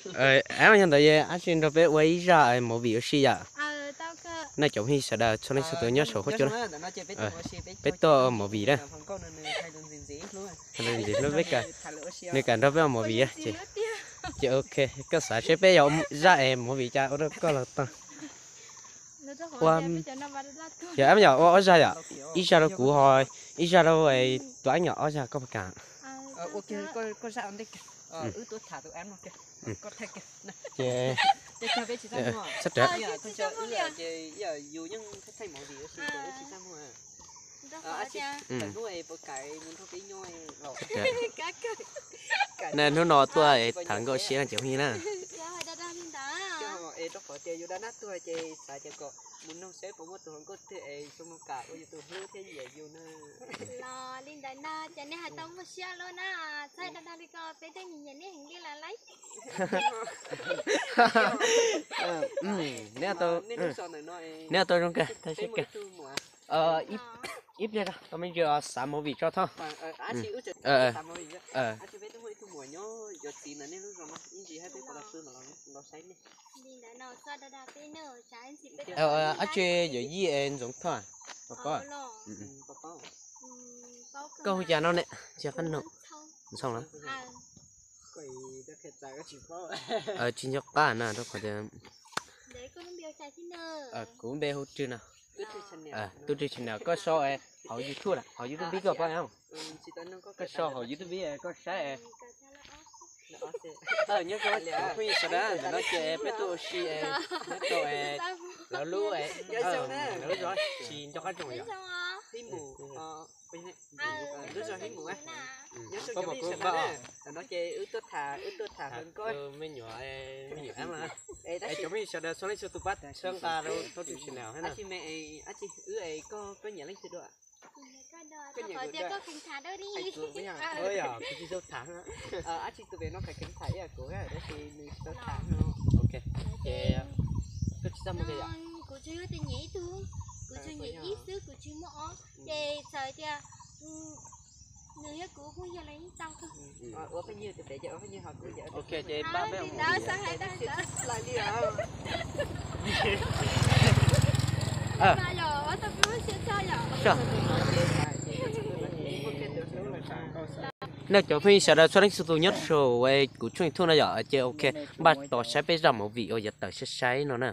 Ab, yog ntawd es dab tsi nrog peb ua ib zaj movie ua si yom. Nej cov phooj ywg sawv daws txhua leej txhua tus nyob saum huab cua na, peb tuaj ua movie na. Ntxim hlub peb, nws kam nrog peb ua movie ces, ces ok, koj xav seb peb yuav zaj es movie cas ua rau koj los tau. Ua, yog ab yom, ua ob zaj yom, ib zaj rau kuv ho ib zaj rau tus ab yom, ob zaj koj puas kam? Ces, nej hnub no tuaj tham nkauj siab na cov phooj ywg na. Li ntawd no ces nej hais tau muaj siab lawm na, txhais dag dag li ko peb twb nyiam nyiam nej heev li lawm lauj. Neb tau zoo kawg, ib pliag tau me ntsis xav movie tso thoj. Ab tsi, yuav yij es ntxoov thoj. Koj hu cas no ne? Tsis qab noog. Ntxhoo los? Tsis nco qab na rau qhov tias kuv npe hu Rwg no. Tub Rwg channel, koj sau hauv YouTube, hauv YouTube koj pab. Koj sau hauv YouTube koj saib. Nyob zoo cov phooj ywg sawv daws, ntawm no ces peb tuaj ua si nyob rau lawv lub, lawv lub zos tsis nco qab zoo yom. Lub zos Hib Mus. Nyob zoo cov phooj ywg sawv daws, ntawm no ces wb tuaj tham, wb tuaj tham me nyuam, me nyuam es cov phooj ywg sawv daws txhua leej txhua tus pab txhawb nqa rau Tub Rwg channel na. Ab tsi, wb es koj, koj nyiam leej twg dua? Kuv tsis tau tham. Ab tsi, tus pem no kheev tham ib yam kuv tab sis nws tsis tau tham no. Ok, ces koj tsis txaj muag li yom? Kuv tsuas yog tias nyiam ib tug, kuv tsuas nyiam ib xwb, kuv tsis muaj ob, ces txawm tias nws yog kuv phooj ywg los yeej tau. Ua phooj ywg tus pem ces ua phooj ywg, ho kuv ces ua. Ok, ces pab peb mus. Nej cov phooj ywg sawv daws txhua leej txhua tus nyob saum kuv tshooj YouTube no yom, ces ok, npaj tos saib peb zaj movie uas yuav tawm sai sai no na.